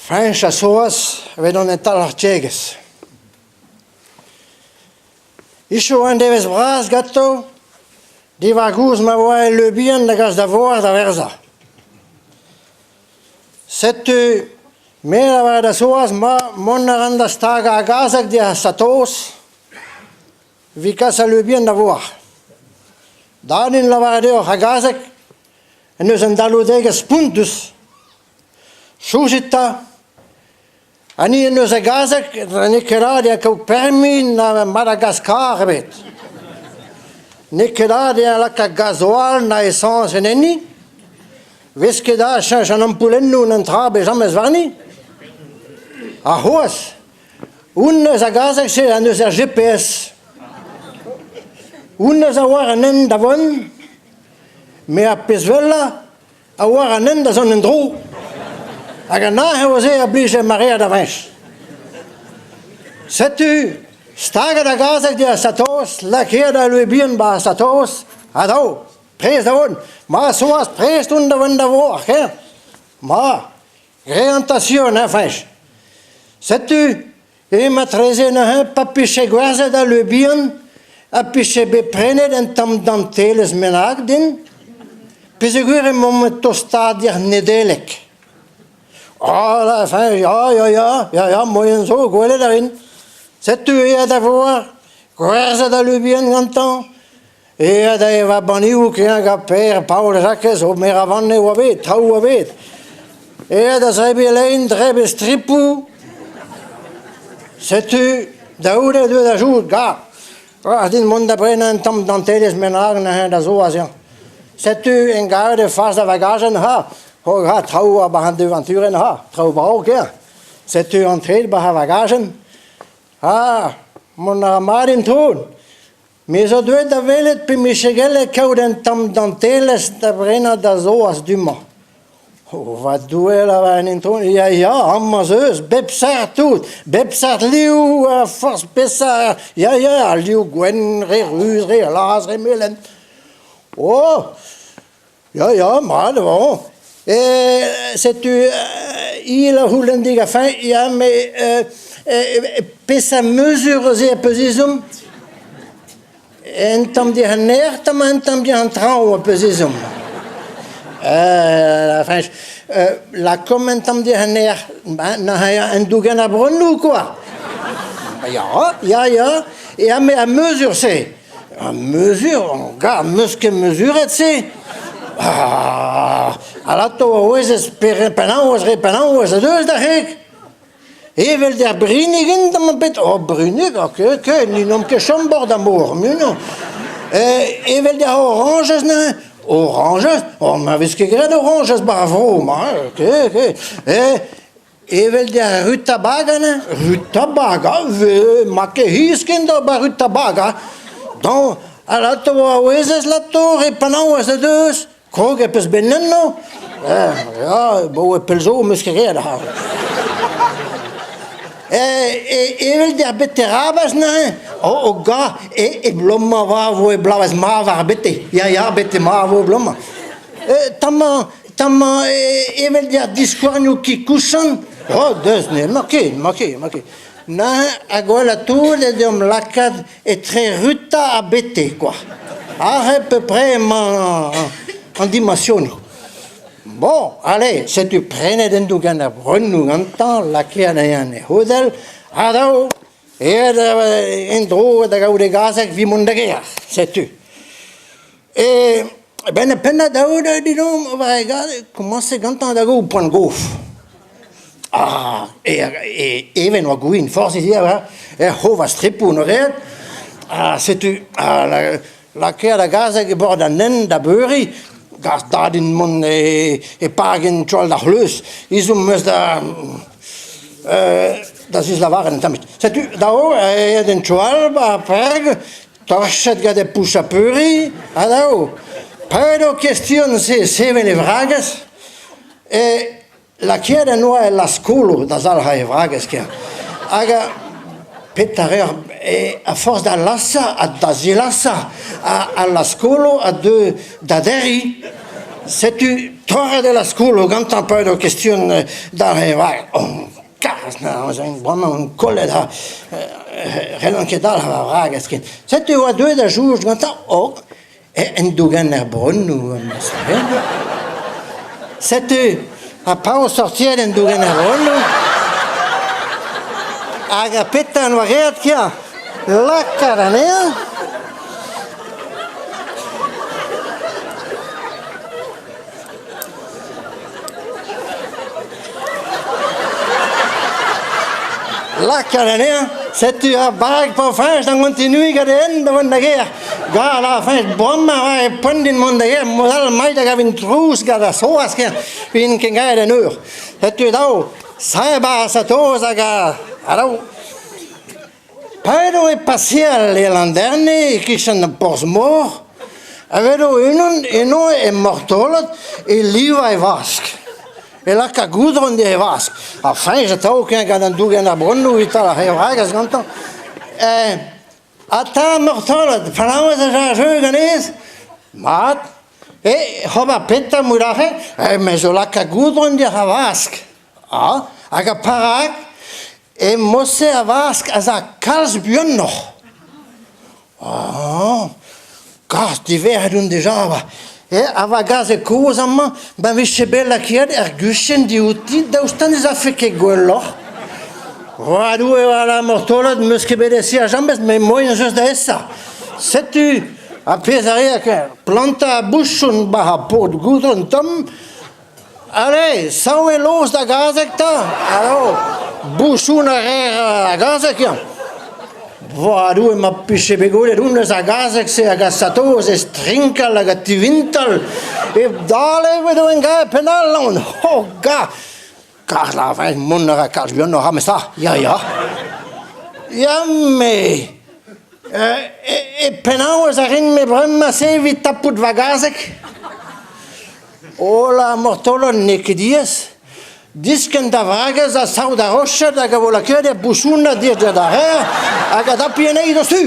Fañch a Soaz evidon e-tal ar tiegezh. Echu un devezh bras ganto diwar-goust ma oa e Le Bihan da gas da vor da werzhañ. Setu me a lavare da Soaz ma mont a ran da stagañ ar gazeg d'ar satoz evit kas al Le Bihan da vor. Da din lavaret deoc'h ar gazeg en deus un dalvoudegezh spontus. Soñjit 'ta, ha ni en deus a gazeg n'eo ket ret dezhañ kaout permis na Madagaskar ebet. N'eo ket ret dezhañ lakaat gazoal na esañs en enni. 'Vez ket da cheñch an ampoulennoù n'an tra bet james warni. Ha c'hoazh, honnezh a gazeg-se en deus ar GPS. Honnezh a oar an hent da vont, met ar pezh wellañ a oar an hent da zont en-dro. Hag an arc'hant-se a blij maread a Vreñch. Setu staget ar gazeg d'ar satoz, lakaet al leue bihan 'ba ar satoz, ha dao, prest da vont. Ma soaz prest on da vont da vor, hein. Ma, greantasion, hein, Fañch. Setu Eo matreze neuze pa 'pije gwerzhet al le bihan ha 'pije bet prenet un tamm dantelezh bennak din peogwir emaomp o tostaat d'ar Nedeleg. Ah la fin, ya, ya, ya, ya, ya, moaien zo, gwelet a rin. Setu aet da voir, gwerzhet al le bihan gantañ. Aet da evañ bannigoù ken gant Per, Paol, Jakez, o meravanne oa bet, traoù oa bet. Aet da zebriñ lein, drebiñ stripoù. Setu, da c'houde deuet da soñj, ga, war din mont da brenañ un tamm dantelezh bennak neuze da Soaz ya. Setu en garet e fas da vagajenn ha, hog ha traoù a 'ba an devanturenn ha, traoù brav ker. Setu antreet 'ba ar vagajenn. Ha, mont a ra mat en ton. Me zo deuet da welet pe 'mije gellet kaout un tamm dantelezh da brenañ da Soaz du-mañ. O va Doue, lavar an itron, ya, ya, amañ 'z eus, bep seurt tout, bep seurt liv, forzh peseurt, ya, ya, al liv gwenn, re ruz, re glas, re melen. Oh, Ya, ya, mat e vo. Setu il a c'houlenn digafañ, ya, met peseurt mezur eus e peus ezhomm? Un tamm dir an nec'h, tamm un tamm dir an traoñ a peus ezhomm. Enfin, lakaomp un tamm dir an nec'h, neuze un dougen ar bronnoù, quoi. Ya, ya, ya, ya, met ar mezur-se. Ar mezur, ga, 'meus ket mezuret se. Ah, alato a ouezez penaos re penaos a deus da c'heg. Evel d'ar brinig int amañ bet. Oh, brinig, ok, ok, ni n'omp ket chom bord ar mor, mu non. Evel d'ar orañjez neuze. Orañjez? Oh, ma vez ket graet orañjez 'ba ar vro-mañ, ok, ok. Evel d'ar rutabaga neuze? Rutabaga, ma ket hiz ken d'ober rutabaga. Dañ, alato a ouezez lato re penaos ez deus? Krog e peus bet enno? Ya, bo pell zo 'm eus ket graet Evel d'ar beterabez neuze? Oh, oh ga, e, e blomañ va vo e bloavezh ma war bete. Ya, ya, bete ma vo blomañ. Tamañ, tamañ evel d'ar diskouarnioù kikousan, oh, deus ne, ma ket, ma ket, ma ket. Neuze, ha gwellañ tout eo deomp lakaat etre ruta ha bete, quoi. Aze peu près emañ an dimañsionoù. Bon, allez, setu prenet en doug gant ar breunoù gantañ, lakaet anezhañ en e c'hodell, ha dao, aet en-dro da gaout e gazeg evit mont da gêr, setu. E benn ar pennad aod didomp war e komañse gantañ da gaout poan-gof. Ah, e even oa gwin forzh hiziv, er c'hov a-stripoù 'noa graet. Ha setu lakaet ar gazeg e bord an hent da beuriñ, gast da din mont e park en tu all d'ar c'hleuz. Ezhomm 'm eus da da zislavaret un tammig. Setu dav aet en tu all 'ba ar park, Torchet gant e pouch-ha-peuriñ, ha dav. Paeet eo kestion-se sevel e vragez, e lakaet en oa el las-kolo da zalc'hañ e vragez ken. Hag petra reer a-forzh da lasañ ha da zilasañ al las-kolo a deu da derriñ. Setu torret eo la skol gantañ pa edo kestion d'ar re vag. Oh, kalz na bremañ on kollet ha c'hellan ket dalc'h va vragez ken. Setu e oa deuet da soñj gantañ, oh, En dougen er bronnoù Setu, ha pa on sortiet en dougen er bronnoù, hag ar petra en oa graet kia, lakaat anezhañ. Lakaat anezhañ, setu ar bag paour-Fañch da gontinuiñ gant e hent da vont da gêr. Gant ar Fañch bremañ a oa poent din mont da gêr, mod all mai da gavin trouz gant ar soaz ker, vin ken gaet en eur. Setu dav, sae 'barzh a-toz hag a dav. Pa edo e paseal e Landerne e-kichen ar porzh-mor, a wedo unan eno e mortolod e livañ e vask. E laka goudron d'e vask. Ar Fañch atav ken gant an dougen ar bronnoù e-tal ar c'hevragez gantañ. Ata mortolod, penaos ez a jeu ganez? Mat. E ober petra mout aze? Me zo laka goudron d'e vask. Ah, hag a perak? E mod-se a vask az a kalz buanoc'h. Ah, gast diverret on dija va. E, ha va gazeg kozh amañ, ma vije bet lakaet er guchenn diouti, daoust ha ne 'z afe ket gwelloc'h? Va Doue, voilà, mortolod, 'meus ket bet esaet james, met moaien 'z eus da esa. Setu ar pezh a reer, plantañ ar bouchon 'ba ar pod goudron tomm, Allez, sav e loz da gazeg 'ta! Alo, bouchon a reer a gazeg ya. Va Doue, ma pije bet gwelet on eus ar gazeg-se hag a satoz e strinkal hag a tivintal. Hep dale e vedo en gae penn all on. Oh, ga! Kar la mont a ra kalz buanoc'h ha me sa. Ya, ya. Ya, me. E penaos a rin-me bremañ-se evit tapout va gazeg? Hola, mortolod, n'eo ket diaes. Diskenn da vragez ha sav da roched hag a vo lakaet er bouchonad dir da reer hag a dapi anezhi doc'htu.